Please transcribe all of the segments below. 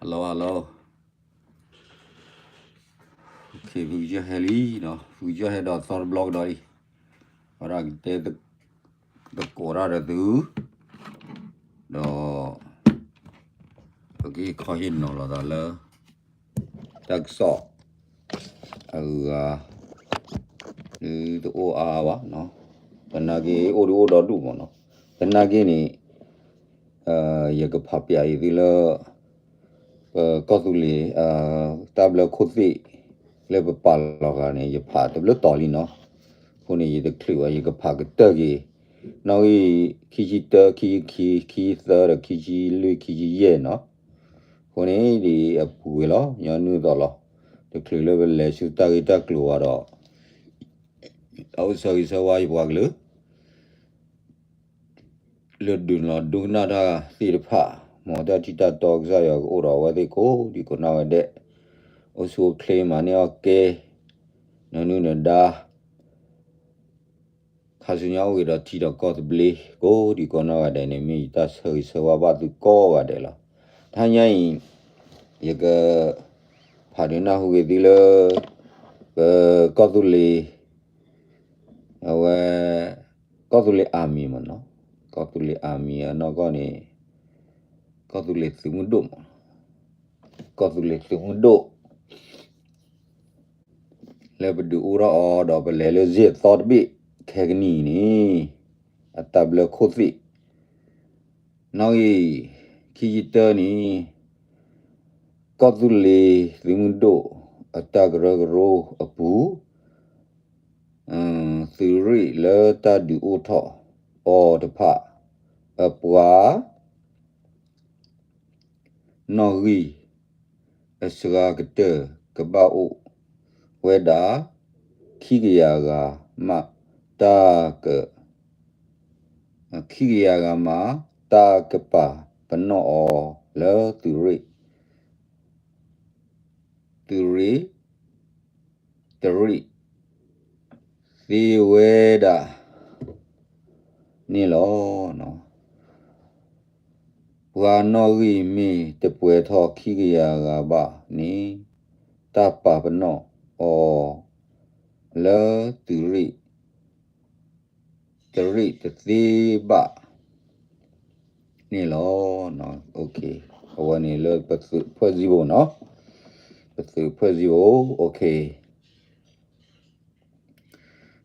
Hello hello, ဖုကစၢၢ်ဟဲလံနီၤ, ဖုကစၢၢ်ဟဲဒီးသီတဘျီကဒီးလံ, အဝဲဒၣ်ကတဲသကိးတၢ်ဒီးသု, ဒီး ပကဟ့ၣ်ခီဟ့ၣ်နီၤလီၤသးလၢ တၢ်ကစီၣ် အဂၤ ဒုတအိၣ်အါအါဘၣ်နီၤ, သနာ်က့အိၣ်ဒုအိၣ်ဒီဒူၣ်မ့ၢ်နီၤ, သနာ်က့န့ၣ် ယကဖးပျးအံၤသုလၢ ပကီၢ်သူလ့ၤ တၢ်ဘျၢခိၣ်သ့ၣ် လၢပပာ်လီၤဂာ်န့ၣ် ယဖးတဘျုးတီၤလံနီၤ, အဃိန့ၣ် ယတချုးဘၣ် ယကဖးကတၢၢ်က့ၤ, နီၣ်ဂံၢ် ခံဆံတၢ ခံဆံခံ ခံဆံသၢဒီး ခံဆံလွံၢ် ခံဆံယဲၢ်နီၤ, အဃိန့ၣ် ဒ်အပူၤဝဲလီၤ ညီနုၢ်သိးလီၤ, တချုးလၢပလဲၤဆူတၢ်ဂ့ၢ်တၢ်ကျိၤဘၣ်ဒီး အအိၣ်ဆၢဂ့ၤဆၢဝါယပှၤကလုာ် လၢဒုးလီၤဒိကနၣ်တၢ်သ့ၣ်တဖၣ်, မ်တၢ်ထံၣ်တၢ်တီကစၢ်ယွၤကအိၣ်ဒီးအဝဲသ့ၣ်ကိးဒံကိးနီၢ်ဂၤဒဲး, အိၣ်ဆူၣ်အိၣ်ချ့မၤန့ၢ်အီၣ်ကဲ, နနုၢ်နဒါ ခါဆူညါအိၣ်ဂ့ၤဒီးထံဒီးကီၢ်သဘျ့ကိးဒံကိးနီၢ်ဂၤဒဲးန့ၣ် မ့ၢ်ယတၢ်ဆၢဂ့ၤဆၢဝါဘၣ်သုကိးဂၤဒဲးလီၤ. တဟါညါအံၤ ယက ဖးဒုးနၢ်ဟူက့ၤသုလၢ ပကီၢ်သူလ့ၤ အဝဲ ကီၢ်သူလ့ၤ army မ့ၢ်နီၤ, ကီၢ်သူလ့ၤ army အနီၢ်ကီၢ်န့ၣ် ကီၢ်သူလ့ၤသုးမုၢ်ဒိၣ်မ့ၢ်နီၤ, ကီၢ်သူလ့ၤသုးမုၢ်ဒိၣ် လၢပဒုးအိၣ်ထီၣ်အီၤဒီးပလဲၤလၢစ့ၢ်သီတဘ့ၣ် ခဲကနံၣ်အံၤန့ၣ် အတၢ်ဘျၢခိၣ်သ့ၣ် နီၣ်ဂံၢ် ခံဆံတၢန့ၣ် ကီၢ်သူလ့ၤသုးမုၢ်ဒိၣ် အတၢ်ကရၢကရိအပူၤ သုးရ့ၣ်လၢတၢ်ဒုးအိၣ်ထီၣ်အီၤတဖၣ် အပှၤ နီၣ်ဂံၢ် အစှၤကတၢၢ်ကဘၣ်အိၣ်ဝဲဒၣ် ခံကယၤဂၤမး တၢ်က ခံကယၤဂၤမး တၢ်ကပာ်ပနီၣ်အီၤလၢသုးရ့ၣ် သုးရ့ၣ် တရ့ၣ် သ့ဝဲဒၣ်န့ၣ်လီၤ. ပှၤနီၣ်ဂံၢ်မ့ၢ်တပှဲၤထီၣ်ခံကယၤဂၤဘၣ်န့ၣ် တၢ်ပာ်ပနီၣ်အီၤလၢသုးရ့ၣ် တရ့ၣ်တသ့ဘၣ်န့ၣ်လီၤ. အဝဲန့ၣ်လၢပသုးဖွဲ့စည်းပုံနီၤ, ပသုးဖွဲ့စည်းပုံ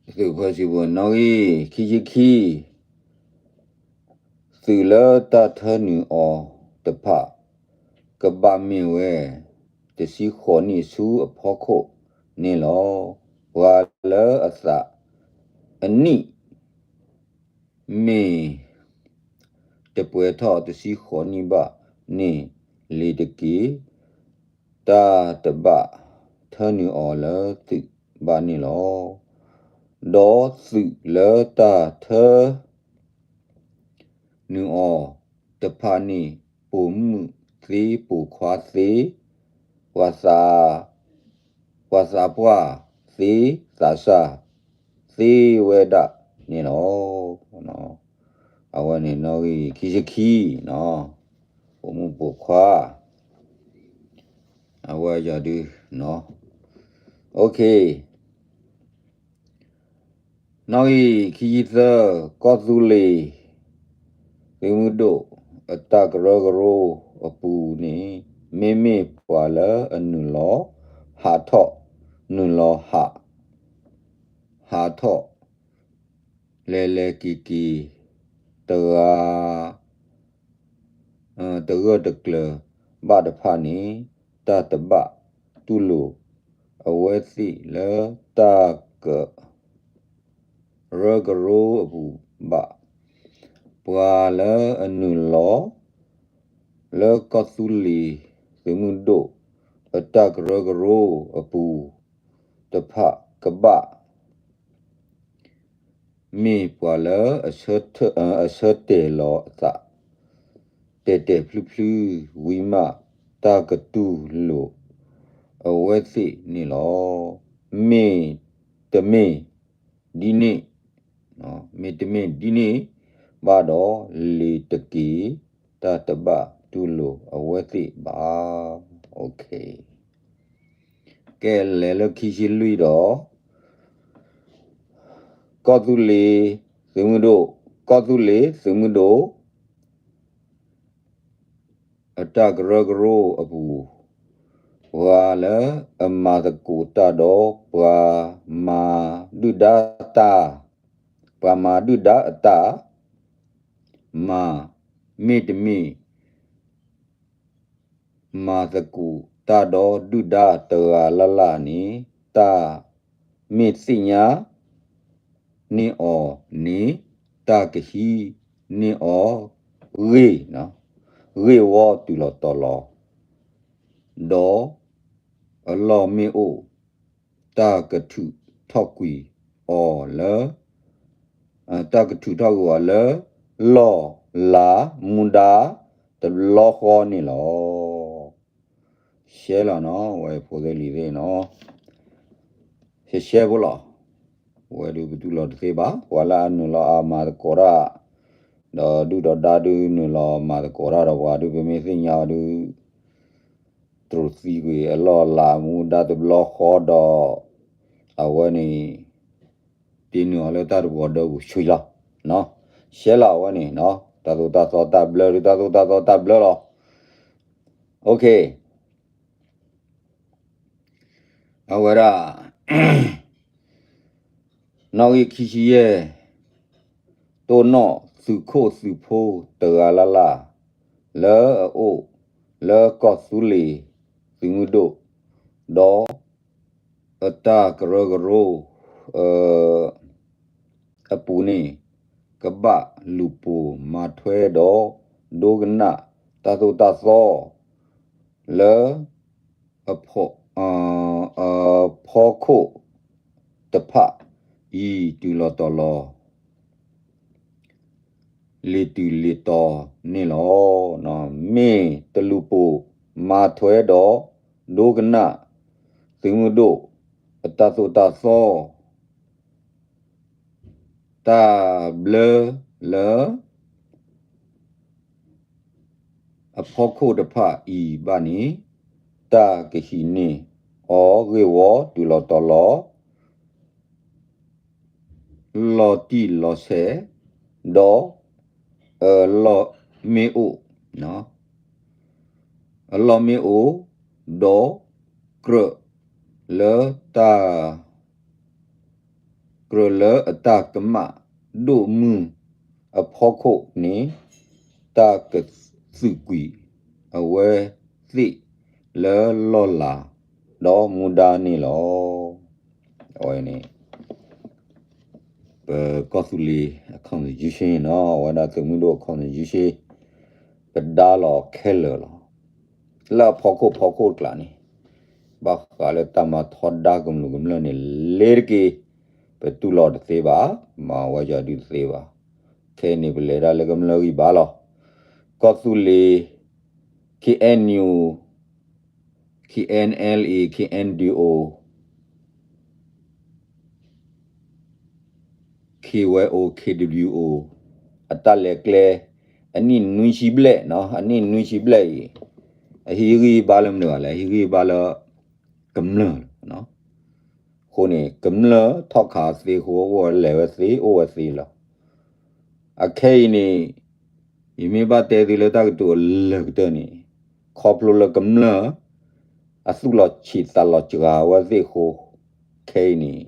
ပသုးဖွဲ့စည်းပုံ နီၣ်ဂံၢ် ခံဆံခံ သုးလၢတၢ်ထၢနုာ်အီၤတဖၣ် ကဘၣ်မ့ၢ်ဝဲ တဆံဃိးနံၣ်ဆူအဖီခိၣ်န့ၣ်လီၤ. ပှၤလၢအသးအနံၣ် မ့ၢ်တပှဲၤထီၣ်တဆံဃိးနံၣ်ဘၣ်န့ၣ် လ့ၤတက့ၤ တၢ်တဘၣ်ထၢနုာ်အီၤလၢသုးဘၣ်န့ၣ်လီၤ. ဒီးသုးလၢတၢ်ထၢ နုာ်အီၤတဖၣ်န့ၣ် ပိာ်မုၣ်သ့ပိာ်ခွါသ့, ပှၤသး ပှၤသးပှၢ်သ့သးစၢ်သ့ဝဲဒၣ်န့ၣ်လီၤ. အဝဲန့ၣ်နီၣ်ဂံၢ်ခံဆံခံနီၤ, ပိာ်မုၣ်ပိာ်ခွါ အဝဲယၤဒုနီၤ, နီၣ်ဂံၢ်ခံဆံသၢ ကီၢ်သူလ့ၤ သုးမုၢ်ဒိၣ် အတၢ်ကရၢကရိအပူၤန့ၣ် မ့မ့ၢ်ပှၤလၢအနုာ်လီၤဟးထီၣ် နုာ်လီၤဟး ဟးထီၣ် လဲၤလဲၤက့ၤက့ၤ တဂၤ တဂၢၢ်တကျၢၤဘၣ်တဖၣ်န့ၣ် တၢ်တဘၣ်တူၢ်လိာ်အဝဲသ့ၣ်လၢတၢ်ကရၢကရိအပူၤဘၣ်. ပှၤလၢအနုာ်လီၤ လၢကီၢ်သူလ့ၤသုးမုၢ်ဒိၣ် အတၢ်ကရၢကရိအပူၤတဖၣ်ကဘၣ် မ့ၢ်ပှၤလၢ အဆၢတဲာ်လီၤအသး တဲာ်တဲာ်ဖျုဖျုဝံၤမး တၢ်ကတူၢ်လိာ်အဝဲသ့ၣ်န့ၣ်လီၤ. မ့တမ့ၢ်ဒ်န့ၣ် မ့တမ့ၢ်ဒ်န့ၣ်ဘၣ်ဒီး လ့ၤတက့ၤ တၢ်တဘၣ် တူၢ်လိာ်အဝဲသ့ၣ်ဘၣ်. ကဲလဲၤလၢခံဆံလွံၢ်ဒီး ကီၢ်သူလ့ၤသုးမုၢ်ဒိၣ်, ကီၢ်သူလ့ၤသုးမုၢ်ဒိၣ် အတၢ်ကရၢကရိအပူၤ, ပှၤလၢအမၤသကိးတၢ်ဒီး ပှၤမၤဒုၣ်ဒါတၢ်, ပှၤမၤဒုၣ်ဒါအတၢ်မၤ မ့တမ့ၢ် မၤသကိးတၢ်ဒီးဒုၣ်ဒါတဂၤလၢ်လၢ်န့ၣ် တၢ်မ့ၢ်သ့ၣ်ညါန့ၢ်အီၤန့ၣ် တၢ်ကဟံးန့ၢ်အီၤဂ့ၢ်, ဂ့ၢ်ဝီတုၤလီၤတီၤလီၤ, ဒီးအလီၢ်မ့ၢ်အိၣ် တၢ်ကထုးထီၣ်ကွံာ်အီၤလၢ တၢ်ကထုးထီၣ်ကွံာ်အီၤလၢ လီၢ်လၤမူဒါတဘျီဃီန့ၣ်လီၤ. ရှဲလီၤနီၤ ဝဲဖိသ့ၣ်လံၤသ့ၣ်နီၤ, ရှဲရှဲဖိလီၤ. ဝဲဒုးပတူၢ်လိာ်တသ့ဘၣ် ပှၤလၢအနုာ်လီၤအမၤသကိးတၢ် ဒီးဒုၣ်ဒီးဒါဒုးနုာ်လီၤမၤသကိးတၢ်ဒီးပှၤဒုး ပမ့ၢ်သ့ၣ်ညါအီၤဒုး တြူးသံကွံာ်အလီၢ်လၤမူဒါတဘျီဃီဒီး အဝဲန့ၣ် တ့နုာ်အီၤလၢတၢ်တပှီၤဒၢပူၤဆူလီၤ. ရှဲလီၤအဝဲန့ၣ် တၢ်သိၣ်တၢ်သီတၢ်ဘျၢဒုး တၢ်သိၣ်တၢ်သီတၢ်ဘျၢလီၤ. အဝဲဒၣ် နီၣ်ဂံၢ်ခံဆံယဲၢ် တိၢ်နီၣ်သုးခိၣ်သုးဖိတဂၤလၢ်လၢ် လၢအအိၣ်လၢကီၢ်သူလ့ၤသုးမုၢ်ဒိၣ် ဒီး အတၢ်ကရၢကရိ အပူၤန့ၣ် ကဘၣ်လူၤပိာ်မၤထွဲဒီး ဒိကနၣ်တၢ်သိၣ်တၢ်သီ လၢ အဖီခိၣ်တဖၣ်အံၤ တုၤလီၤတီၤလီၤ လ့ၤတုၤလ့ၤတီၤန့ၣ်လီၤ. မ့ၢ်တလူၤပိာ်မၤထွဲဒီး ဒိကနၣ် သုးမုၢ်ဒိၣ် အတၢ်သိၣ်တၢ်သီ တၢ်ဘျၢလၢ အဖီခိၣ်တဖၣ်အံၤဘၣ်န့ၣ် တၢ်ကဟံးန့ၢ်အီၤဂ့ၢ်ဝီတုၤလီၤတီၤလီၤ လီၤတံၢ်လီၤဆဲး ဒီး အလီၢ်မ့ၢ်အိၣ် အလီၢ်မ့ၢ်အိၣ် ဒီး ကြၢးလၢတၢ် ကြၢးလၢအတၢ်ကမၣ်ဒိၣ်မုၢ်အဖီခိၣ်န့ၣ် တၢ်ကသုးကွံာ်အဝဲသ့ၣ်လၢလီၢ်လၤဒီးမူဒါန့ၣ်လီၤ. အဝဲန့ၣ် ပကီၢ်သူလ့ၤအ constitution နီၤ အဝဲဒၣ်သုးမုၢ်ဒိၣ်အ constitution ပဒါလီၤခဲလၢာ်လီၤ. လၢအဖီခိၣ်ဖီခိၣ်ကျါန့ၣ် ဘၣ်ဃးလၢတၢ်မၤထီဒါကမျၢၢ်ကမျၢၢ်န့ၣ် လ့ၤတက့ၢ် ပတူၢ်လိာ်တသ့ဘၣ်, မၤဝဲယီၤဒုးတသ့ဘၣ်. ခဲအံၤန့ၣ် ပလဲၤဒၣ်လၢကမျၢၢ်ဂံၢ်ဘါလီၤ. ကီၢ်သူလ့ၤ KNU, KNLA, KNDO, KYO, KWO အတၢ်လဲၤကျဲ အနံၣ်နွံဆံဘျဲၣ်နီၤ, အနံၣ်နွံဆံဘျဲၣ်အံၤ အဟံးဂံၢ်ဘါလၢမနုၤလဲၣ်, အဟံးဂံၢ်ဘါလၢ ကမျၢၢ်လီၤ. အဃိန့ၣ် ကမျၢၢ်ထီၣ်ခးသ့အဃိ အိၣ်ဝဲလဲၤဝဲသ့ အိၣ်ဝဲသ့လီၤ. အခဲအံၤန့ၣ် ယမ့ၢ်ဘၣ်တဲသုလၢတၢ်ကတိၤအလၢာ်ကတၢၢ်န့ၣ် ခီဖျိလၢကမျၢၢ် အသူၣ်လီၤဆံးသးလီၤစှၤဝဲသ့ၣ်အဃိ ခဲအံၤန့ၣ်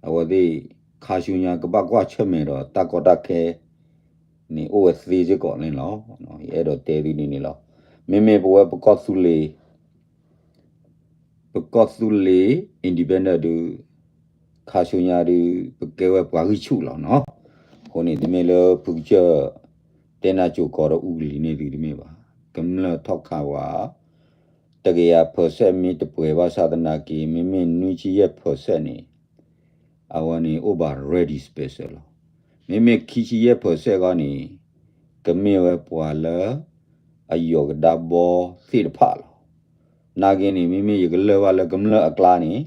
အဝဲသ့ၣ် ခါဆူညါကဘၣ်ကွၢ်ဆၢၣ်မဲာ်ဒီးတၢ်ကီတၢ်ခဲန့ၣ် အိၣ်ဝဲသ့စ့ၢ်ကီးန့ၣ်လီၤ. ယအဲၣ်ဒိးတဲသုဒ်န့ၣ်လီၤ. မ့မ့ၢ်ပဝဲပကီၢ်သူလ့ၤ ပကီၢ်သူလ့ၤ independent ဒုး ခါဆူညါဒုး ပကဲဝဲပှၤဂံၢ်ဆူၣ်လီၤနီၤ. အဃိန့ၣ် တမ့ၢ်လၢဖုကစၢၢ် တဲနၢ်ကၠိၤကီးဒီးအူကလံၤန့ၣ်သုတမ့ၢ်ဘၣ်. ကမျၢၢ်ထီၣ်ခးဝဲ တကယၤ percent မ့ၢ်တပှဲၤဘၣ်ဆၣ်သနာ်က့ မ့မ့ၢ်နွံဆံယဲၢ် percent န့ၣ် အဝဲန့ၣ်အိၣ်ဘၣ် ready special လီၤ. မ့မ့ၢ်ခံဆံယဲၢ် percent ဂီၢ်န့ၣ် ကမ့ၢ်ဝဲပှၤလၢ အယိာ်ကဒါဘီသ့ၣ်တဖၣ်လီၤ. နာ်က့န့ၣ် မ့မ့ၢ်ယကလၢၢ်ဘၣ်လၢကမျၢၢ်အကျါန့ၣ်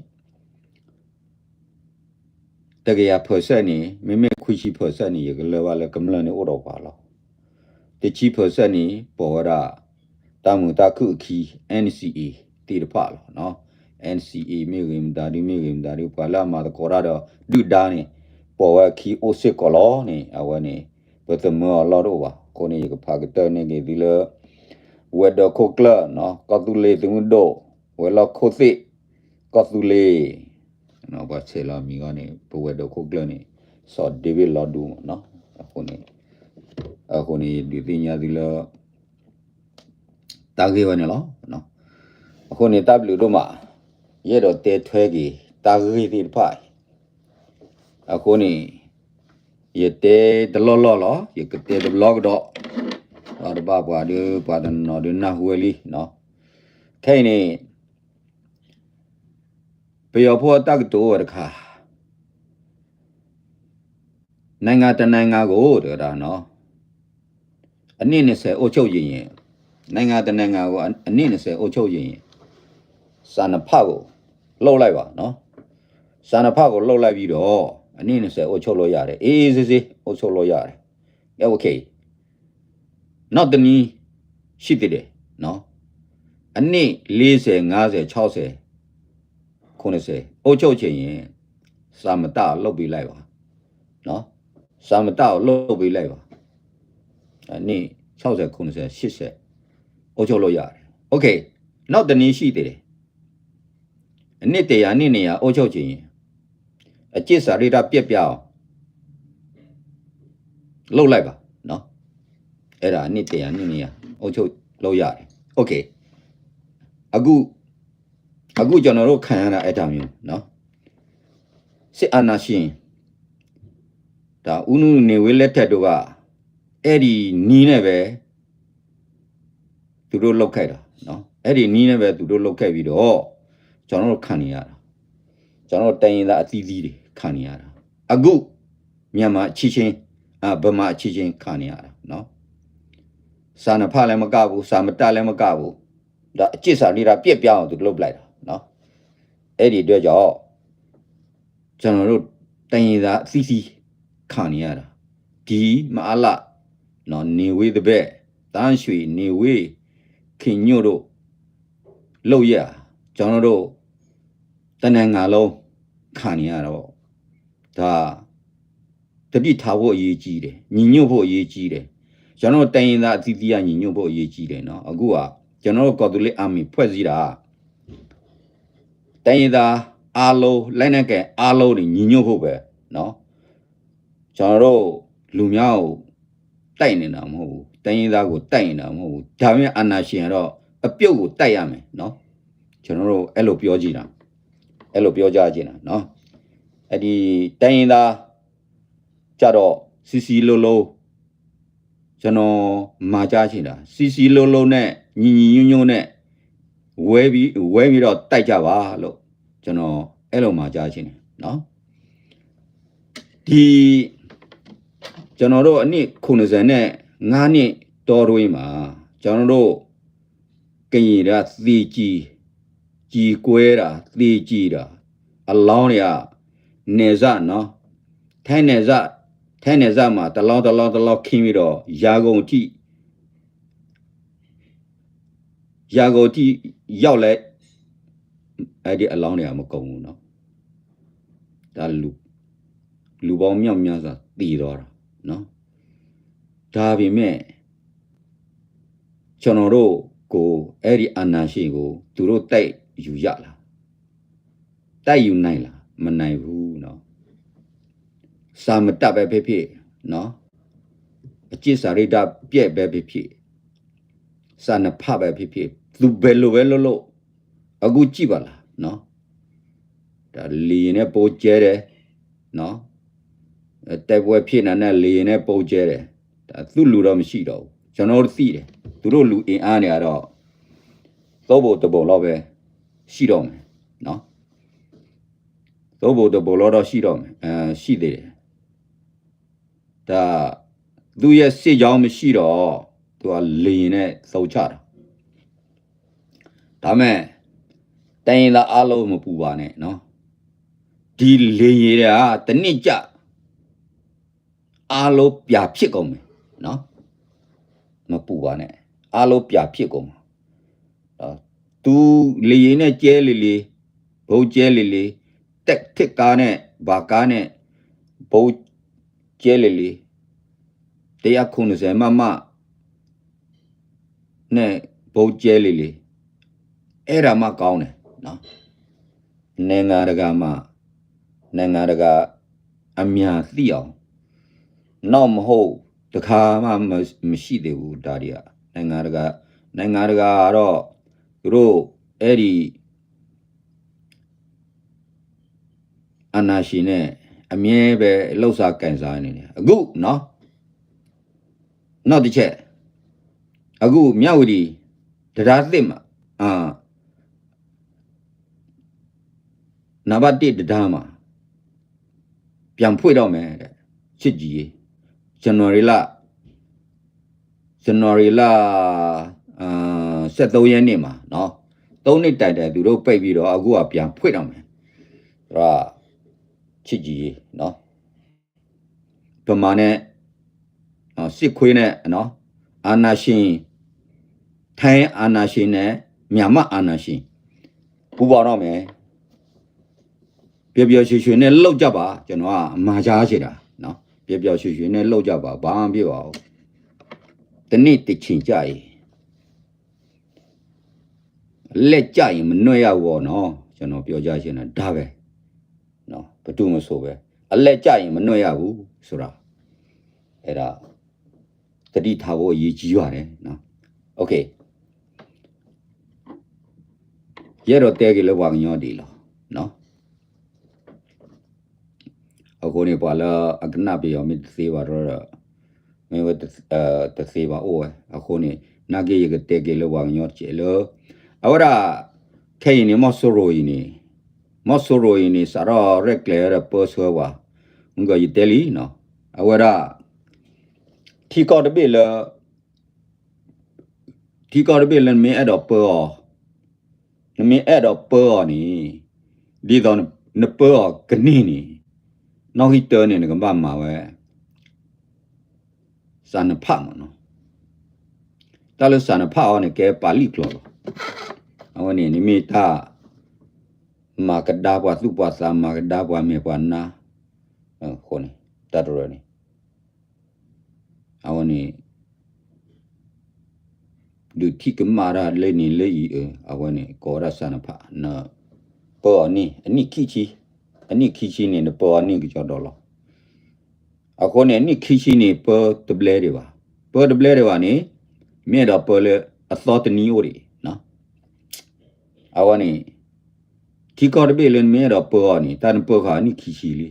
တကယၤ percent န့ၣ် မ့မ့ၢ်ခွံဆံ percent န့ၣ် ယကလၢၢ်ဘၣ်လၢကမျၢၢ်န့ၣ်အိၣ်ဒီးပှၤလီၤ. တဆံ percent န့ၣ် ပိာ်ဝဲဒၣ် တၢ်မုာ်တၢ်ခုၣ်အခံ NCA သ့ၣ်တဖၣ်လီၤ. NCA မ့ၢ်ဂ့ၤမတၤဒု မ့ၢ်ဂ့ၤမတၤဒု ပှၤလၢအမၤသကိးတၢ်ဒီး ဒုၣ်ဒါန့ၣ် ပိာ်ဝဲအခံအိၣ်စ့ၢ်ကီးလီၤန့ၣ် အဝဲန့ၣ် ပသမၢအီၤလီၢ်တအိၣ်ဘၣ်. အဃိန့ၣ် ယကဖးကတၢၢ်န့ၢ်က့ၤသုလၢ ဝဲၤဒၢးခိၣ်ကျၢၢ် ကီၢ်သူလ့ၤသုးမုၢ်ဒိၣ် ဝဲၤလီၢ်ခိၣ်သ့ၣ် ကီၢ်သူလ့ၤ ပှၤဆဲးလီၤမံၤဂီၢ်န့ၣ် ပဝဲၤဒၢးခိၣ်ကျၢၢ်န့ၣ် စီၤ David လီၤဒူမးနီၤ. အဃိန့ၣ် အဃိန့ၣ် ဒုးသ့ၣ်ညါသုလၢ တၢ်ဂ့ၢ်ဝဲန့ၣ်လီၤ. အဃိန့ၣ် တၢ်ဘျုးဒိၣ်မး ယအဲၣ်ဒိးတဲထွဲက့ၤ တၢ်ဂ့ၢ်သ့ၣ်တဖၣ်အံၤ အဃိန့ၣ် ယတဲတလီၢ်လီၢ်လီၤ ယကတဲတဘျီကဒီး ဒီးတဘၣ်ပှၤဒုး ပှၤတနီၤဒုးနၢ်ဟူဝဲလံနီၤ. ခဲအံၤန့ၣ် ပယီၤဖိအတၢ်ကတိၤအိၣ်ဝဲတခါ နိုင်ငံတစ်နိုင်ငံကို တကဒါနော် အနှစ်နှစ်ဆယ်အုပ်ချုပ်ချင်ရင် နိုင်ငံတစ်နိုင်ငံကို အနှစ်နှစ်ဆယ်အုပ်ချုပ်ချင်ရင် စာနှစ်ဖက်ကို လုပ်လိုက်ပါနော် စာနှစ်ဖက်ကို လုပ်လိုက်ပြီးတော့ အနှစ်နှစ်ဆယ်အုပ်ချုပ်လို့ရတယ် အေးအေးဆေးဆေး အုပ်ချုပ်လို့ရတယ် ကဲ okay နောက်တစ်နည်းရှိသေးတယ်နော် အနှစ်လေးဆယ်ငါးဆယ်ခြောက်ဆယ်ခုနှစ်ဆယ်အုပ်ချုပ်ချင်ရင် စာမတတ်အောင်လုပ်ပေးလိုက်ပါနော် စာမတတ်အောင်လုပ်ပေးလိုက်ပါ အနှစ်ခြောက်ဆယ်ခုနှစ်ဆယ်ရှစ်ဆယ်အုပ်ချုပ်လို့ရတယ် okay နောက်တစ်နည်းရှိသေးတယ် အနှစ်တစ်ရာ နှစ်နှစ်ရာအုပ်ချုပ်ချင်ရင် အကျင့်စာရိတ္တပျက်ပြားအောင် လုပ်လိုက်ပါနော် အဲ့ဒါ နှစ်တစ်ရာ နှစ်နှစ်ရာ အုပ်ချုပ်လို့ရတယ် okay အခု အခုကျွန်တော်တို့ခံရတာအဲ့ဒါမျိုးနော်စစ်အာဏာရှင်ဒါဦးနုနေဝင်းလက်ထက်တို့ကအဲ့ဒီနည်းနဲ့ပဲသူတို့လုပ်ခဲ့တာနော်အဲ့ဒီနည်းနဲ့ပဲသူတို့လုပ်ခဲ့ပြီးတော့ကျွန်တော်တို့ခံနေရတာကျွန်တော်တို့တိုင်းရင်းသားအသီးသီးတွေခံနေရတာအခုမြန်မာအချင်းချင်းအာဗမာအချင်းချင်းခံနေရတာနော်စာနှစ်ဖက်လည်းမကဘူးစာမတတ်လည်းမကဘူးဒါအကျင့်စာရိတ္တပျက်ပြားအောင်သူတို့လုပ်လိုက်တာနော်အဲ့ဒီအတွက်ကြောင့်ကျွန်တော်တို့တိုင်းရင်းသားအသီးသီးခံနေရတာဒီမအားလနော်နေဝေးတပည့်တန်းရွှေနေဝေးခင်ညို့တို့လုပ်ရကျွန်တော်တို့တနိုင်ငံလုံးခံနေရတော့ဒါ သတိထားဖို့အရေးကြီးတယ်ညီညွတ်ဖို့အရေးကြီးတယ်ကျွန်တော်တိုင်းရင်းသားအသီးသီးကညီညွတ်ဖို့အရေးကြီးတယ်နော်အခုကကျွန်တော်တို့ကော်သူလစ်အာမီဖွဲ့စည်းတာတိုင်းရင်းသားအားလုံးလက်နက်ကိုင်အားလုံးတွေညီညွတ်ဖို့ပဲနော်ကျွန်တော်တို့လူမျိုးကိုတိုက်နေတာမဟုတ်ဘူးတိုင်းရင်းသားကိုတိုက်နေတာမဟုတ်ဘူးဒါပေမဲ့အာဏာရှင်ကတော့အပြုတ်ကိုတိုက်ရမယ်နော်ကျွန်တော်တို့အဲ့လိုပြောကြည့်တာအဲ့လိုပြောကြကြည့်တာနော်အဲ့ဒီတိုင်းရင်းသား ကြတော့စီစီလိုလိုကျွန်တော်မှာကြားချင်တာစီစီလိုလိုနဲ့ညီညီညွတ်ညွတ်နဲ့ဝဲပြီးဝဲပြီးတော့တိုက်ကြပါလို့ကျွန်တော်အဲ့လိုမှာကြားချင်တယ်နော်ဒီကျွန်တော်တို့အနှစ်ခုနှစ်ဆယ်နဲ့ငါးနှစ်တောတွင်းမှာကျွန်တော်တို့ကရင်တွေကသေကြေကြေကွဲတာသေကြေတာအလောင်းတွေကနယ်စပ်နော်ထိုင်းနယ်စပ်ထိုင်းနယ်စပ်မှာတလောင်းတလောင်းတလောင်းခင်းပြီးတော့ရန်ကုန်ထိရန်ကုန်ထိရောက်လဲအဲ့ဒီအလောင်းတွေကမကုန်ဘူးနော်ဒါလူလူပေါင်းမြောက်များစွာသေသွားတာနော်ဒါပေမဲ့ကျွန်တော်တို့ကိုအဲ့ဒီအာဏာရှင်ကိုသူတို့တိုက်ယူရလားတိုက်ယူနိုင်လားမနိုင်ဘူးနော်စာမတတ်ပဲဖြစ်ဖြစ်နော်အကျင့်စာရိတ္တပျက်ပဲဖြစ်ဖြစ်စာနှစ်ဖက်ပဲဖြစ်ဖြစ်သူဘယ်လိုပဲလုပ်လို့အခုကြည့်ပါလားနော်ဒါလေယာဉ်နဲ့ပိုးကျဲတယ်နော်တိုက်ပွဲဖြစ်နေတာနဲ့လေယာဉ်နဲ့ပိုးကျဲတယ်ဒါသူ့လူတော့မရှိတော့ဘူးကျွန်တော်တို့သိတယ်သူတို့လူအင်အားတွေကတော့သုံးပုံတစ်ပုံလောက်ပဲရှိတော့မယ်နော်သုံးပုံတစ်ပုံလောက်တော့ရှိတော့မယ်အဲရှိသေးတယ်ဒါသူ့ရဲ့စစ်ကြောင်းမရှိတော့သူကလေယာဉ်နဲ့သုံးချတာဒါမဲ့တိုင်းရင်းသားအားလုံးမပူပါနဲ့နော်ဒီလေယာဉ်တွေကတနေ့ကျအားလုံးပြာဖြစ်ကုန်မယ်နော် မပူၤဘၣ်န့ၣ် အားလုံးပြန်ဖြစ်ကုန်မှာ သူလေယာဉ်နဲ့ကြဲလေလေ ဗုံးကြဲလေလေ တင့်ကားနဲ့ ဘာကားနဲ့ ဗုံးကြဲလေလေ တစ်ရာခုနှစ်ဆယ်မမ နဲ့ ဗုံးကြဲလေလေ အဲ့ဒါမှကောင်းတယ်နော် နိုင်ငံတကာမှာ နိုင်ငံတကာအမြင်သိအောင် နောက်မဟုတ်တစ်ခါမှမ-မရှိသေးဘူးဒါတွေက နိုင်ငံတကာနိုင်ငံတကာကတော့သူတို့အဲ့ဒီအာဏာရှင်နဲ့အမြဲပဲလှုပ်ရှားကိုင်စားနေတယ်အခုနော်နောက်တစ်ချက်အခုမြဝတီတရားသစ်မှာအာ နံပါတ်တစ်တရားမှာ ပြန်ဖွင့်တော့မယ်တဲ့ချစ်ကြည်ရေး ဇန်နဝါရီလ ဇန်နဝါရီလအာဆယ့်သုံးရက်နေ့မှာနော်သုံးနှစ်တိုင်တိုင်သူတို့ပိတ်ပြီးတော့အခုကပြန်ဖွင့်တော့မယ်ဆိုတော့ချစ်ကြည်ရေးနော်ဗမာနဲ့နော်စစ်ခွေးနဲ့နော်အာဏာရှင်ထိုင်းအာဏာရှင်နဲ့မြန်မာအာဏာရှင်ပူးပေါင်းတော့မယ်ပျော်ပျော်ရွှင်ရွှင်နဲ့လုပ်ကြပါကျွန်တော်ကမှာကြားချင်တာနော်ပျော်ပျော်ရွှင်ရွှင်နဲ့လုပ်ကြပါဘာမှမဖြစ်ပါဘူးတစ်နေ့တစ်ချိန်ကြရင်လက်ကျရင်မနွဲ့ရဘူးပေါ့နော်ကျွန်တော်ပြောကြားချင်တာဒါပဲနော်ဘယ်သူမဆိုပဲအလက်ကျရင်မနွဲ့ရဘူးဆိုတာအဲ့ဒါသတိထားဖို့အရေးကြီးပါတယ်နော် okay ယအဲၣ်ဒိးတဲက့ၤလၢပှၤကညီဒ်လီၤနော် အဃိန့ၣ်ပှၤလၢအကနၣ်ပယီၤမ့ၢ်တသ့ဘၣ်ဒီး မ့ၢ်ဝဲတသ့ဘၣ်အိၣ်ဝဲအဃိန့ၣ် နာ်က့ယကတဲက့ၤလၢပှၤကညီတကဲးလၢ အဝဲဒၣ် ခဲအံၤန့ၣ် မီၢ်စိရိၤအံၤန့ၣ် မီၢ်စိရိၤအံၤန့ၣ် စးထီၣ်ရဲၣ်ကျဲၤဝဲဒီးပၢဆှၢပှၤ မုၢ်ကီၢ်ယတဲလံနီၤ အဝဲဒၣ် ထံကီၢ်တဘ့ၣ်လၢ ထံကီၢ်တဘ့ၣ်လၢနမ့ၢ်အဲၣ်ဒိးပၢအီၤ နမ့ၢ်အဲၣ်ဒိးပၢအီၤန့ၣ် ဒ်သိးနပၢအီၤကန့ၢ်န့ၣ် နီၣ်ဂံၢ်တၢန့ၣ် နကဘၣ်မၤဝဲ စးနဖးမးနီၤ တၢ်လၢစးနဖးအီၤန့ၣ် ကဲပာ်လံာ်ကျိာ်လီၤ အဝဲန့ၣ် နမ့ၢ်တၢ် မၤကဒါပှၤသူၣ်ပှၤသး မၤကဒါပှၤမဲာ်ပှၤနါ အဃိန့ၣ် တၢ်တရၢန့ၣ် အဝဲန့ၣ် ဒုးထံၣ်ကမၣ်တၢ်လၢန့ၣ်လၢအံၤအၢ အဝဲန့ၣ် ကိးဝဲဒၣ်စးနဖး နပၢအီၤန့ၣ် အနံၣ်ခံဆံ အနံၣ်ခံဆံန့ၣ် နပၢအီၤန့ၣ်ကစီဒီလီၤ အဃိန့ၣ် အနံၣ်ခံဆံန့ၣ် ပၢတဘျဲဒံးဘၣ် ပၢတဘျဲဒံးဘၣ်န့ၣ် မ့ၢ်အဲၣ်ဒိးပၢလၢအသီတနံၤအိၣ်ဒံး အဝဲန့ၣ် ထံကီၢ်တဘ့ၣ်လၢနမ့ၢ်အဲၣ်ဒိးပၢအီၤန့ၣ် တၢ်နပၢဃာ်အနံၣ်ခံဆံလံ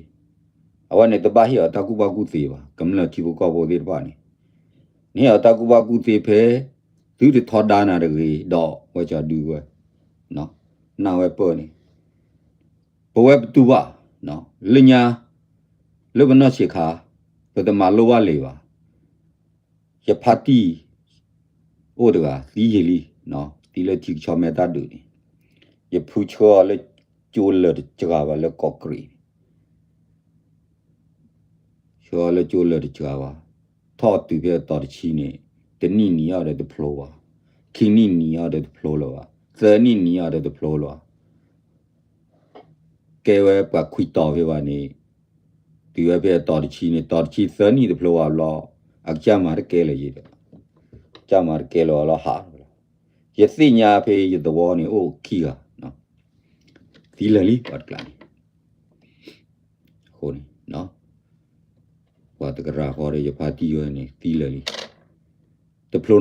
အဝဲန့ၣ်တဘၣ်ဟ့ၣ်အီၤတၢ်ကူၣ်ဘၣ်ကူၣ်သ့ဘၣ် ကမျၢၢ်ထံဖိကီၢ်ဖိသ့ၣ်တဖၣ်န့ၣ် နဟ့ၣ်အီၤတၢ်ကူၣ်ဘၣ်ကူၣ်သ့ဖဲ သုတထီဒါနၤတဂ့ၤ ဒီးဝဲကီဒုဝဲ နၢ်ဝဲပၢန့ၣ် ပဝဲပတူၢ်ဘၣ် လၢညါ လၢပနီၢ်ဆံးခါ ပတမၤလိဘၣ်လံဘၣ် ယဖါတံၢ် အိၣ်တဂၤ သံယံာ်လံ သံလၢထံကဆီမဲာ်တၢ်ဒုးန့ၣ် ယဖုဆှၢအီၤလၢကၠိလၢာ်တစှၤဘၣ်လၢကီးကြံး ဆှၢအီၤလၢကၠိလၢာ်တစှၤဘၣ် ထီၣ်တုၤဖဲအတီၤတဆံန့ၣ် တနံၣ်နံၤအီၤဒီးတဖျိဘၣ် ခံနံၣ်နံၤအီၤဒီးတဖျိလၢၤဘၣ် သၢနံၣ်နံၤအီၤဒီးတဖျိလၢၤဘၣ် ကဲဝဲပှၤခွံတီၤဖဲဘၣ်န့ၣ် တုၤဝဲဖဲအတီၤတဆံန့ၣ် တီၤတဆံသၢနံၣ်တဖျိဘၣ်ဘျီ အကစၢ်မၤတကဲလၢၤယံၤဒီး ကစၢ်မၤတကဲလၢၤဘၣ်လီၤဟးလီၤ ယသ့ၣ်ညါဖဲယသဝီန့ၣ်အိၣ်ခံဂၤ သံလၢာ်လံပှၤတကျါန့ၣ် အဃိန့ၣ် ပှၤတကရၢဃီဒီးယဖါတံၢ်ဝဲန့ၣ် သံလၢာ်လံ တဖျိနီတ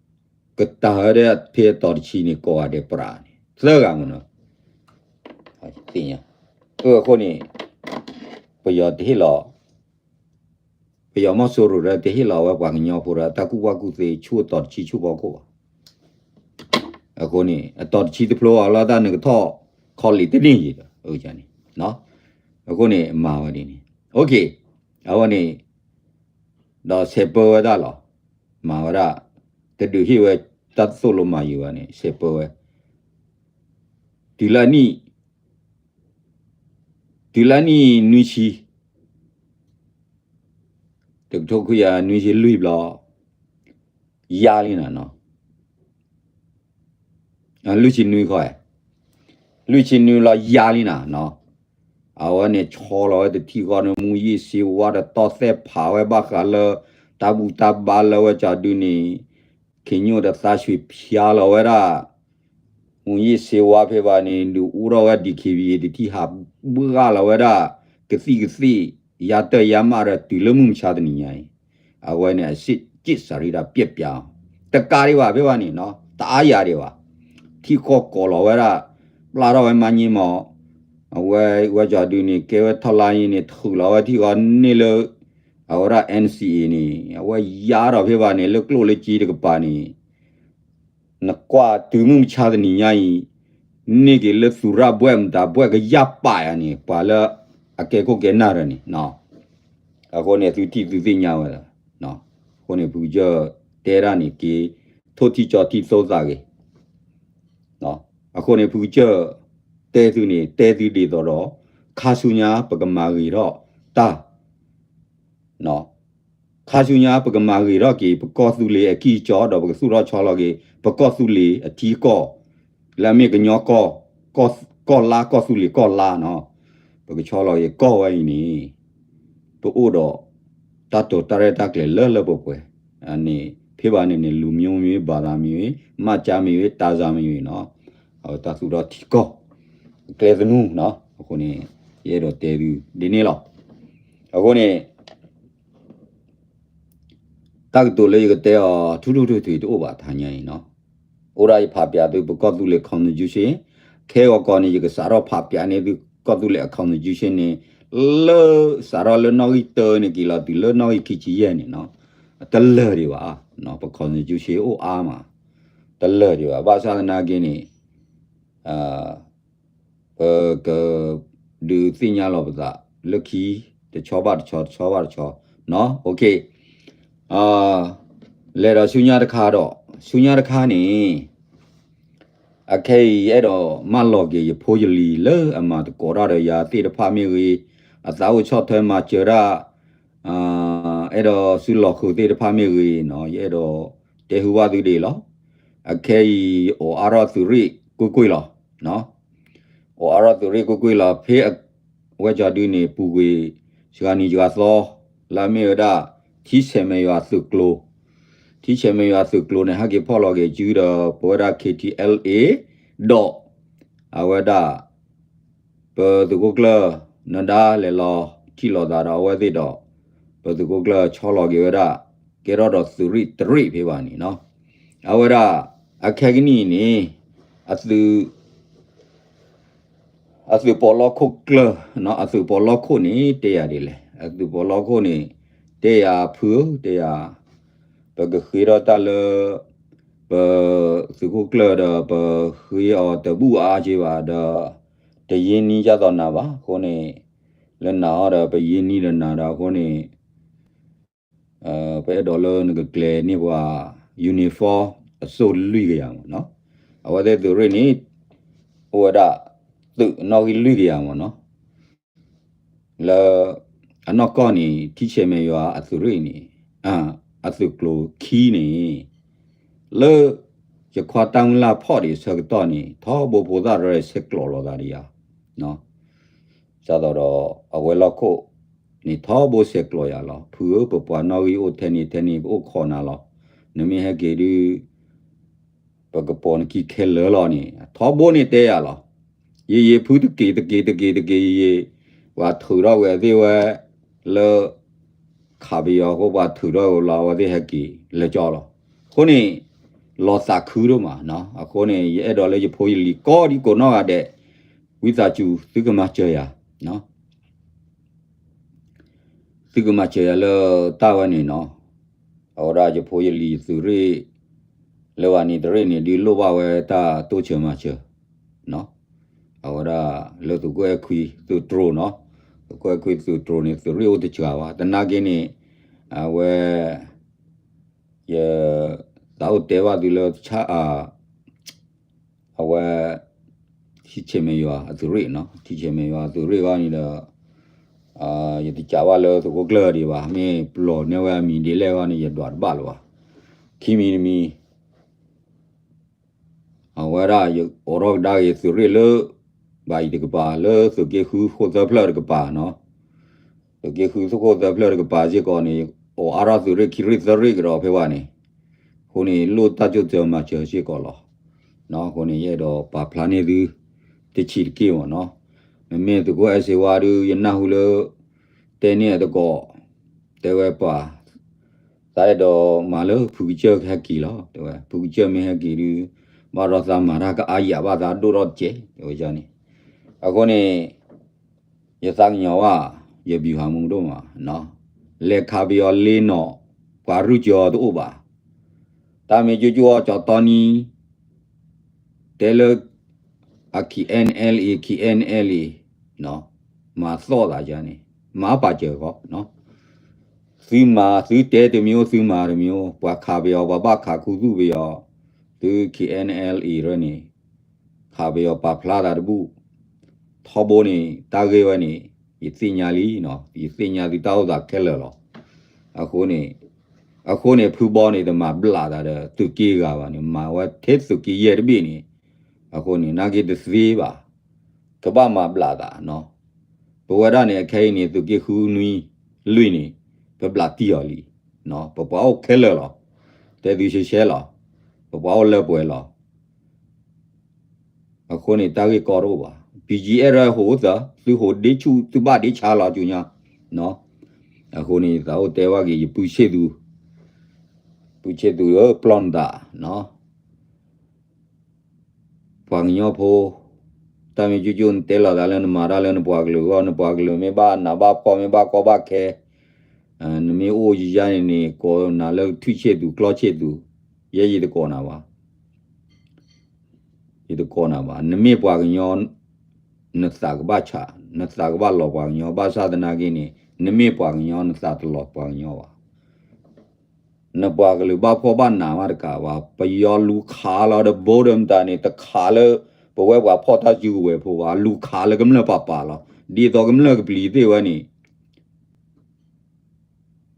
ဂၤဘၣ် ကတၢၢ်ဝဲဒၣ်ဖဲအတီၤတဆံန့ၣ် ကိးဂၤဒဲးပြးန့ၣ် သၢဂၤမ့ၢ်နီၤ သ့ၣ်ညါ အဃိန့ၣ် ပယီၤတဟ့ၣ်လီၤ ပယီၤမီၢ်စိရိၤဒီးတဟ့ၣ်လီၤဝဲပှၤကညီဖိဒီးတၢ်ကူၣ်ဘၣ်ကူၣ်သ့ဆူအတီၤတဆံဆူဖီခိၣ်ဘၣ် အဃိန့ၣ် အတီၤတဆံတဖျိအီၤလီၤတၢ်နကထီၣ်ခီလ့ၣ်တန့ၢ်ယံၤဒီး အဃိန့ၣ် မၤဝဲဒ်န့ၣ် okay အဝဲန့ၣ် ဒီးဆဲးပၢဝဲဒၣ်လီၤ မၤဝဲဒၣ် တဒုးဟ့ၣ်ဝဲတၢ်သိၣ်လိမၤယံၤဘၣ်န့ၣ် ဆဲးပၢဝဲ တုၤလၢနံၣ် တုၤလၢနံၣ်နွံဆံ တကထိခွံကယၤနွံဆံလွံၢ်ဘျီ, ယါလံနၤနီၤ, လွံၢ်ဆံနွံခီ, လွံၢ်ဆံနွံလီၤယါလံနၤနီၤ, အဝဲန့ၣ်ဆီလီၤဝဲတထံၣ်ဃီန့ၣ် မူးယစ်ဆေးဝါးဒီးတီၢ်သဲၣ်ဖးဝဲဘၣ်ဃးလၢ တၢ်ဘူၣ်တၢ်ဘါလၢဝဲကၠီဒုန့ၣ် ခ့ညိၣ်ဒီးသးဆံးဖၠါလီၤဝဲဒၣ် မူးယစ်ဆေးဝါးဖဲဘၣ်န့ၣ် ဒုးအိၣ်ထီၣ်ဝဲ ဒီး ခ့ဘံၣ်အ့ တထံၣ်ဟးဘှါလီၤဝဲဒၣ် ကသံၣ်ကသ့ၣ် ယါတၢၢ်ယါမးဒီးတုၤလၢမုၢ်မဆါတနံၤညါအံၤ, အဝဲန့ၣ်အစစ်စရိတ်တၢ်ပျက်ပြား, တကးဒံးဘၣ်ဖဲဘၣ်န့ၣ်နီၤ တအါယၤဒံးဘၣ်, ထံကီၢ်ကိးလီၤဝဲဒၣ် ပျၢ်ထီၣ်ဝဲမါန့ၢ်မး, အဝဲ ဝဲကၠီဒုန့ၣ် ကဲဝဲထီၣ်လါအံၤန့ၣ် ထုးလီၤဝဲထံၣ်ဃီန့ၢ်လၢ အဝဲဒၣ် NCA န့ၣ် အဝဲယါဒီးဖဲဘၣ်န့ၣ် လၢကျိၣ်လၢစ့တကပၤန့ၣ် နကွၢ်တုၤမုၢ်မဆါတနံၤညါအံၤ, န့ၢ်က့ၤလၢသူရၣ်ဘှဲၣ်မတၤဘှဲၣ်ကယၢ်ပာ်ယၤန့ၣ် ပှၤလၢအကဲခိၣ်ကဲနၢ်ဒီးန့ၣ်, အဃိန့ၣ် သုထံၣ်သုသ့ၣ်ညါဝဲလီၤ, အဃိန့ၣ် ဖုကစၢၢ်တဲဒၣ်န့ၣ်က့ၤ ထိၣ်ထံကၠီထံသိသးဂ့ၤ, အဃိန့ၣ် ဖုကစၢၢ်တဲသုန့ၣ် တဲသုဒ်သိးဒီး ခါဆူညါပကမၤဂ့ၤထီၣ်တၢ် ခါဆူညါပကမၤဂ့ၤထီၣ်က့ၤ ပကီၢ်သူလ့ၤအကံၢ်ကၠီဒီး ပကသူၣ်ထီၣ်ဆီလီၤက့ၤ ပကီၢ်သူလ့ၤအထံကီၢ် လၢအမ့ၢ်ကညီကီၢ် ကီၢ်လါ ကီၢ်သူလ့ၤကီၢ်လါနီၤ, ပကဆီလီၤက့ၤကီၢ်ဝဲအံၤန့ၣ် ပအိၣ်ဒီး တၢ်တိာ်တၢ်ရဲၣ်တၢ်ကျဲၤလၢလၢပှဲၤပှဲၤ, န့ၣ် ဖဲဘၣ်န့ၣ်န့ၣ် လူမျိုးမ့ၢ်ဂ့ၤ ဘာသာမ့ၢ်ဂ့ၤ မှတ်ကျမ်းမ့ၢ်ဂ့ၤ တန်ခါမ့ၢ်ဂ့ၤနီၤ, အဝဲတၢ်သူၣ်ထီၣ်ထံကီၢ် ကျဲသနူနီၤ, အဃိန့ၣ် ယအဲၣ်ဒိးတဲသုဒ်န့ၣ်လီၤ. အဃိန့ၣ် တၢ်ကတိၤလၢယကတဲအီၤ ထူထူထွံထွံတအိၣ်ဘၣ်တဟါညါအံၤနီၤ, အိၣ်ဒၣ်ယဖးပၠးသု ပကီၢ်သူလ့ၤ constitution, ခဲဂီၤကီၢ်န့ၣ် ယကစးထီၣ်ဖးပၠးန့ၢ်သု ကီၢ်သူလ့ၤအ constitution န့ၣ် လၢ စးထီၣ်လၢနီၣ်ဂံၢ်တၢန့ၣ် က့ၤလီၤတုၤလၢနီၣ်ဂံၢ်ခံဆံယဲၢ်န့ၣ်နီၤ, တလၢာ်ဒံးဘၣ်, ပ constitution အိၣ်အါမး, တလၢာ်ဒံးဘၣ်, ဘၣ်ဆၣ်သနာ်က့န့ၣ် ပက ဒုးသ့ၣ်ညါလီၤပသး လၢခံ တဆီဘၣ်တဆီ တဆီဘၣ်တဆီ, လဲၤဒီးဆူညါတခါဒီး ဆူညါတခါန့ၣ် အခဲအံၤ ယအဲၣ်ဒိးမၢလီၤက့ၤ ယဖိယလံၤလၢအမၤသကိးတၢ်ဒီးယၤသ့ၣ်တဖၣ်မ့ၢ်ဂ့ၤ, အသးအိၣ်ဆီၣ်ထွဲမၤစၢၤတၢ်, အဲၣ်ဒိးစုလီၤဃုာ်သ့ၣ်တဖၣ်မ့ၢ်ဂ့ၤနီၤ, ယအဲၣ်ဒိးတဲဟူဘၣ်သုဒ်အံၤလီၤ. အခဲအံၤ ယအိးအါထီၣ်သုးရ့ၣ်ကွ့ၢ်ကွ့ၢ်လီၤ. အိးအါထီၣ်သုးရ့ၣ်ကွ့ၢ်ကွ့ၢ်လီၤ. ဖဲအဝဲကၠီဒုန့ၣ် ပူၤကွံာ် စှၤနံၤစှၤသီ လၢအမ့ၢ်ဝဲဒၣ် ထံဆဲးမဲးယွၤသုးကျိၤ, ထံဆဲးမဲးယွၤသုးကျိၤန့ၣ် ဟဲက့ၤဖီၣ်လီၤက့ၤစုဒီး ပဝဲဒၣ် KTLA ဒီး အဝဲဒၣ် ပသုးခိၣ်ကျၢၢ် နဒါလဲၤလီၤထံၣ်လိာ်သးဒီးအဝဲသ့ၣ်ဒီး ပသုးခိၣ်ကျၢၢ်ဆီလီၤက့ၤဝဲဒၣ် ကဲထီၣ်ဒီးသုးရ့ၣ်တရ့ၣ်ဖဲဘၣ်န့ၣ်နီၤ. အဝဲဒၣ် အခဲကနံၣ်အံၤန့ၣ် အသုး အသုးပီးလီၢ်ခိၣ်ကျၢၢ် အသုးပီးလီၢ်ခိၣ်န့ၣ် တဲယၤဒ်လဲၣ်, အသုးပီးလီၢ်ခိၣ်န့ၣ် တဲယၤဖုဧၢ တဲယၤ ပကဃ့ထီၣ်တၢ်လၢ ပသုးခိၣ်ကျၢၢ်ဒီး ပဃ့အီၤတဘူၣ်အါက့ဘၣ်ဒီး တယ့ၢ်နံၣ်ဒ်သိးနၤဘၣ်. အဃိန့ၣ် လၢနၤအီၤဒီး ပယ့ၢ်နံၣ်ဒီးနၤဒီး အဃိန့ၣ် ပအဲၣ်ဒိးလၢနကကျဲၤန့ၢ်ပှၤ uniform အစိၣ်လွံၢ်ကယၤမ့ၢ်နီၤ. အဝဲသ့ၣ်သုးရ့ၣ်န့ၣ် အိၣ်ဝဲဒၣ် သုးနီၣ်ဂံၢ်လွံၢ်ကယၤမ့ၢ်နီၤ. လၢအနီၢ်ကီၢ်န့ၣ် ထံဆဲးမဲးယွၤအသုးရ့ၣ်န့ၣ် အသုးကျိၤခံန့ၣ် လၢ ယခွါတၢ်မုၢ်လၢ်ဖီၣ်ဒံးအဆၢကတီၢ်န့ၣ် ထီဘိဖိသၣ်ရဲၣ်ဆဲးကျိးလိာ်သးဒီးယၤ ဒ်သိးဒီးအဝဲလီၢ်ခိၣ်န့ၣ် ထီဘိဆဲးကျိးယၤလီၤ. ဖုဧၢ ပပှၤနီၣ်ဂံၢ်အိၣ်ထဲန့ၣ်ထဲန့ၣ် ပအိၣ်ခိးနၤလီၤ. နမ့ၢ်ဟဲက့ၤဒုး ပကပိာ်နခံခဲလၢာ်လီၤန့ၣ် ထီဘိန့ၣ်တဲယၤလီၤ. ယယံာ်ဖုတက့ၤ တက့ၤ တက့ၤ တက့ၤ ယယံာ် ပှၤထုးထီၣ်ဝဲသ့ၣ်ဝဲ လၢ ခးပယီၤအဃိ ပှၤထုးထီၣ်ဝဲလီၤ အဝဲသ့ၣ်ဟဲက့ၤလၢကၠီလီၤ. အဃိန့ၣ် လီၤသးခုဒိၣ်မးနီၤ. အဃိန့ၣ် ယအဲၣ်ဒိးလၢယဖိယလံၤကိးဒံကိးနီၢ်ဂၤဒဲး ဝံသးစူၤ သုကမၤစၢၤယၤ သုကမၤစၢၤယၤလၢတၢ်ဝဲန့ၣ်နီၤ. အဝဲဒၣ်ယဖိယလံၤသုးရ့ၣ် လၢဝဲန့ၣ်တရ့ၣ်န့ၣ် ဒုးလိၣ်ဘၣ်ဝဲတၢ်တိစၢၤမၤစၢၤ အဝဲဒၣ်လၢသုးခိၣ်အဲၣ်ခွံသုးတြိၤနီၤ. သုးခိၣ်အဲၣ်ခွံသုးတြိၤန့ၣ် သုးရ့ၣ်အိၣ်တစှၤဘၣ်. သနာ်က့န့ၣ် အဝဲ ယ သးအိၣ်တဲဘၣ်သုလၢ အဝဲ ထံဆဲးမဲးယွၤအသုးရ့ၣ်နီၤ. ထံဆဲးမဲးယွၤအသုးရ့ၣ်ဂီၢ်န့ၣ်ဒီး ယတကးဘၣ်လၢသုးခိၣ်ကျၢၢ်ဒံးဘၣ်, မ့ၢ်ပလီၢ်နဲဝဲအမံၤဒ်လဲၣ်ဂီၢ်န့ၣ် ယဒွးတဘၣ်လၢၤဘၣ်. ခံမံၤတမံၤ အဝဲဒၣ်ယအိးထီၣ်ကဒါက့ၤသုးရ့ၣ်လၢ ဘၣ်အံၤတကပၤ လၢသုးက့ဃုဃိၣ်သၢဖျၢၣ်တကပၤနီၤ, သုးက့ဃုဃိၣ်သၢဖျၢၣ်တကပၤစ့ၢ်ကီးန့ၣ် အိးအါထီၣ်သုးရ့ၣ်ခံရ့ၣ်သၢရ့ၣ်ကဒီးဖဲဘၣ်န့ၣ်, အဃိန့ၣ် လိၣ်တၢ်ကၠိၣ်စၢၤမၤစၢၤစ့ၢ်ကီးလီၤ. အဃိန့ၣ် ယအဲၣ်ဒိးပာ်ဖျါန့ၢ်သု တဆံးတက့ၢ်မ့ၢ်နီၤ, မ့မ့ၢ်သုးခိၣ်အဲၣ်စ့ဝါဒုး ယနၢ်ဟူလၢ တဲန့ၢ်အသကိး တဲဝဲပှၤ သးအဲၣ်ဒိးမၤလၢဖုကစၢၢ်ဟဲက့ၤလီၤ တဲဝဲ, ဖုကစၢၢ်မ့ၢ်ဟဲက့ၤဒုး ဘၣ်ဒီးသးမၤတၢ်ကအါယၤဘၣ်သးဒိၣ်ထီၣ်တကဲး တဲဝဲန့ၣ်, အဃိန့ၣ် ယသးကညီၤဘၣ် ယဘံၤဟးမူဒိၣ်မး, လဲၤခးပယီၤလ့နီၤ ပှၤရုၢ်ကၠီၤတအိၣ်ဘၣ်, တၢ်မ့ၢ်ကၠိကၠိအီၤကၠီၤတီနံ တဲလၢ အ KNLA KNLA မၤသီၣ်သးယါန့ၣ် မၤပာ်စၢၤဃီ, သုမၤသုတဲတမံၤအိၣ် သုမၤတမံၤအိၣ် ပှၤခးပယီၤ ပှၤဘၣ်ခးခူသူၣ်ပယီၤ, သု KNLA ရၢန့ၣ် ခးပယီၤပာ်ဖျါသးတဘူၣ်, ထီဘိန့ၣ် တၢ်ဂ့ၢ်ဝဲန့ၣ် ယသ့ၣ်ညါလံ, ယသ့ၣ်ညါသုတၢ်အိၣ်သးခဲလၢာ်လီၤ. အဃိန့ၣ် အဃိန့ၣ် ဖုဘီန့ၣ် တမၤဘျးသးဒီးသုးက့ဂၤဘၣ်န့ၣ် မၤဝဲထဲသုးက့ယဲၢ်တဘ့ၣ်န့ၣ်, အဃိန့ၣ် နာ်က့တသ့ဘၣ်, ကဘၣ်မၤဘျးသးနီၤ, ပဝဲဒၣ်န့ၣ် အခဲအံၤန့ၣ် သုးက့ဃုနွံ လွံၢ်န့ၣ် ပဘျးတံၢ်အီၤလံ, ပပှၤအိၣ်ခဲလၢာ်လီၤ, တဲသုရှဲရှဲလီၤ, ပပှၤအိၣ်လၢပှဲၤလီၤ. အဃိန့ၣ် တၢ်ဂ့ၢ်ကီတအိၣ်ဘၣ်, BGF ဟိးသၢ သုဟိးဒ့ဆူၣ် သုဘၣ်ဒ့ဆါလီၤကၠူညါ, အဃိန့ၣ် ယသးအိၣ်တဲဝဲက့ၤ ယပုၢ်ဆ့ၣ်သူ, ပုၢ်ဆ့ၣ်သူဧၢ ပျီၢ်နသး ပှၤကညီဖိ, တၢ်မ့ၢ်ကၠိကၠိ နတဲလီၤသးလၢနမၤတၢ်လၢနပှၤကလုာ်အဂီၢ်, နပှၤကလုာ်မ့ၢ်ဘၣ်နးဘၣ်ဖှီၣ် မ့ၢ်ဘၣ်ကီဘၣ်ခဲ, နမ့ၢ်အိၣ်ယါန့ၣ်န့ၣ် ကိးနၤလၢထွံၣ်ဆ့ၣ်သူ ကျီဆ့ၣ်သူ, ယဲယတကိးနၤဘၣ်, ယတကိးနၤဘၣ်, နမ့ၢ်ပှၤကညီ နသးကဘၣ်ဆး, နသးကဘၣ်လီၤပှၤကညီ, ဘၣ်ဆၣ်သနာ်က့န့ၣ် နမ့ၢ်ပှၤကညီ နသးတလီၤပှၤကညီဘၣ်. နပှၤကလုာ်ဘၣ်ဖှီၣ်ဘၣ်နးမးတကးဘၣ်, ပယီၤလူၤခးလီၤဒီးဘိဒီးမတၤန့ၣ် တခးလၢ ပဝဲပှၤဖီၣ်တၢ်စုကဝဲၤဖိဘၣ်, လူၤခးလၢကမျၢၢ်ပာ်ပာ်လီၤ. ဒ်သိးကမျၢၢ်ကပျံၤသ့ၣ်ဝဲန့ၣ်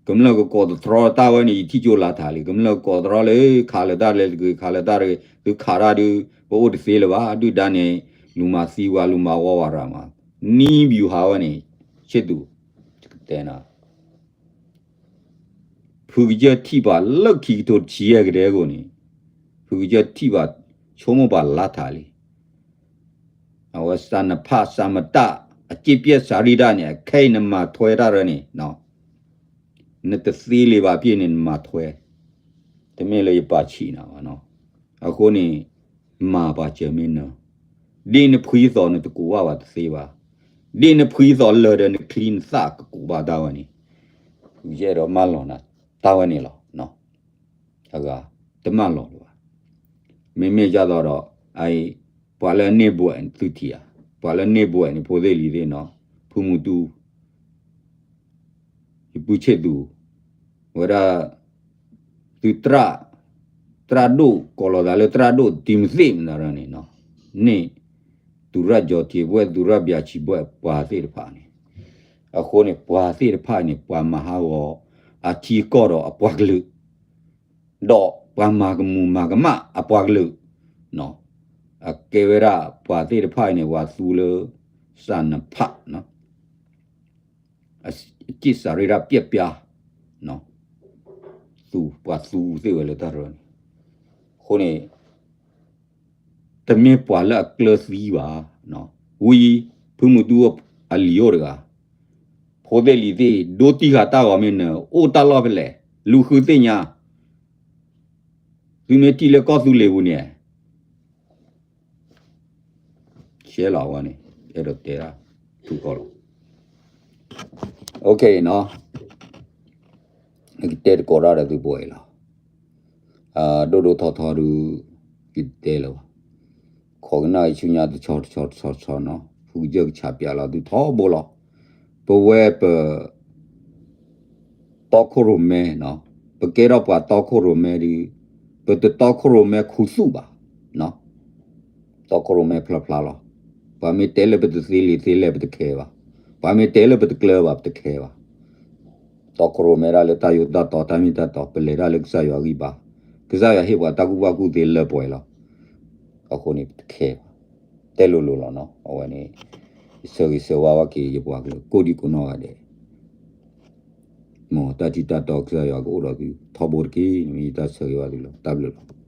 ကမျၢၢ်ကကိးသတြီတၢ်ဝဲန့ၣ် ယထံၣ်ကၠိလါထးလံ, ကမျၢၢ်ကကိးသတြီလၢ ခးလၢတၢ်လဲၤတဂ့ၤ ခးလၢတၢ်တဂ့ၤ, သုခးတၢ်ဒုး ပအိၣ်တသ့လၢၤဘၣ်, ဒုၣ်ဒါန့ၣ် လူၤမၤသံဝဲ လူၤမၤဂီၢ်ဝဲရၤမး, နံၣ်ဘျူၤဟးဝဲန့ၣ် ဆ့ၣ်သူး, ကတဲနၤ ဖုကစၢၢ်ထံၣ်ပှၤလၢခံကထိတဆံယဲၢ်ကဒဲကအိၣ်န့ၣ်, ဖုကစၢၢ်ထံၣ်ပှၤ ဆိကမိၣ်ပှၤလါထးလံ. အဝဲစးနဖး စးမတၢ် အက့ၣ်ပျဲၢ်စးရံၣ်ဒၣ်န့ၣ် အခဲအံၤနမၤထွဲတၢ်ရၢန့ၣ်, နတသ့လံဘၣ်ပျ့ၢ်န့ၣ် နမၤထွဲ, တမ့ၢ်လၢယပာ်ဆံးနၤဘၣ်နီၤ. အဃိန့ၣ် မၤပှၤစၢၤမ့ၢ်နၢၤ, ဒ်နဖှံသီၣ်နတကူးဘၣ်ပှၤတသ့ဘၣ်, ဒ်နဖှံသီၣ်လၢာ်ဒီးနချံနသၣ်ကကူးဘၣ်တၢ်ဝဲန့ၣ်, ယအဲၣ်ဒိးမၢလီၤနၤတၢ်ဝဲန့ၣ်လီၤ. အဂၤ တမၢလီၤလၢၤဘၣ်. မ့မ့ၢ်ဒ်သိးဒီး အအံၤ ပှၤလၢအန့ၢ်ဘှဲးန့ၣ်သုထံၣ်ဧါ, ပှၤလၢန့ၢ်ဘှဲးန့ၣ် ဖိသ့ၣ်လံၤသ့ၣ်နီၤ, ဖုမူတူ ယပုၢ်ဆ့ၣ်သူ, ဝဲဒၣ် သု သရၣ်ဒိၣ် ကိးလီၤသးလၢသရၣ်ဒိၣ်တံၤမသ့ၣ်မတၤရၢန့ၣ်နီၤ, န့ၢ် သူရၢ်ကၠီၤထံးဘှဲၣ် သူရၢ်ဘျးဆံးဘှဲၣ် ပှၤသ့ၣ်တဖၣ်န့ၣ်, အဃိန့ၣ် ပှၤသ့ၣ်တဖၣ်န့ၣ် ပှၤမၤဟးဂီၤ အထံအကီၢ်ဒီးအပှၤကလုာ် ဒီးပှၤမၤကမူၤမၤကမၣ်အပှၤကလုာ်, အကဲဝဲဒၣ်ပှၤသ့ၣ်တဖၣ်အံၤန့ၣ် ပှၤသူလၢ စးနဖး အက့ၣ်စးရ့ၣ်ဒၣ်ပျဲၢ်ပျါ, သူ ပှၤသူသ့ၣ်ဝဲလၢတၢ်ရၢန့ၣ်, အဃိန့ၣ် တမ့ၢ်ပှၤလၢအကျၢၤသံဘၣ်, ဝံၤ ဖုမူတူအလံၤအိၣ်တဂၤ, ဖိသ့ၣ်လံၤသ့ၣ် ဒိတံၢ်ဃာ်တၢ်ဂီၤမ့ၢ်နၢၤ အိၣ်တၢ်လီၢ်ဖဲလဲၣ်, လူၤဃုသ့ၣ်ညါ, သုမ့ၢ်ထံၣ်လၢကီၢ်သူလ့ၤပူၤန့ၣ် ရှဲလီၤဝဲန့ၣ် အဲၣ်ဒိးတဲဒၣ် ထူကီၢ်လီၤ. OK နီၤ, ကတဲတကိးတၢ်ဒီးသုပှဲၤလီၤ. ဒိၣ်ဒိၣ်ထီထီဒုး ယတတဲလၢၤဘၣ်. ခိးကနၣ်အံၤဆူညါတဆီတဆီတဆီတဆီနီၤ, ဖုကစၢၢ်ကဆးပၠးလီၤသုထီဘိလီၤ. ပဝဲပ တီခိၣ်ရိၣ်မဲနီၤ, ပကဲထီၣ်ပှၤတီခိၣ်ရိၣ်မဲဒုး, ပတတီခိၣ်ရိၣ်မဲခူသူၣ်ဘၣ်, တီခိၣ်ရိၣ်မဲဖျါဖျါလီၤ. ပှၤမ့ၢ်တဲလၢပတသ့လံာ်သ့လဲၣ် ပတခဲဘၣ်. ပှၤမ့ၢ်တဲလၢပတကျၢၤဘၣ် ပတခဲဘၣ်. တီခိၣ်ရိၣ်မဲဒၣ်လၢတၢ်ယိးတၢ်တီ တၢ်မ့ၢ်တၢ်တီ ပလဲၤဒၣ်လၢကစၢ်ယွၤဂံၢ်ဘါ, ကစၢ်ယွၤဟ့ၣ်ပှၤတၢ်ကူၣ်ဘၣ်ကူၣ်သ့လၢပှဲၤလီၤ. အဃိန့ၣ် ပတခဲဘၣ်. တဲလိၤလိၤလီၤနီၤ. အဝဲန့ၣ် ယဆၢဂ့ၤဆၢဝါဘၣ်က့ၤ ယပှၤကလုာ်ကိးဒံကိးနီၢ်ဂၤဒဲး, မ်တၢ်ထံၣ်တၢ်တီကစၢ်ယွၤကအိၣ်ဒီးသုထီဘိတက့ၢ်. မ့ၢ်ယတၢ်ဆၢဂ့ၤဘၣ်သုလီၤ. တၢ်ဘျုးလီၤ.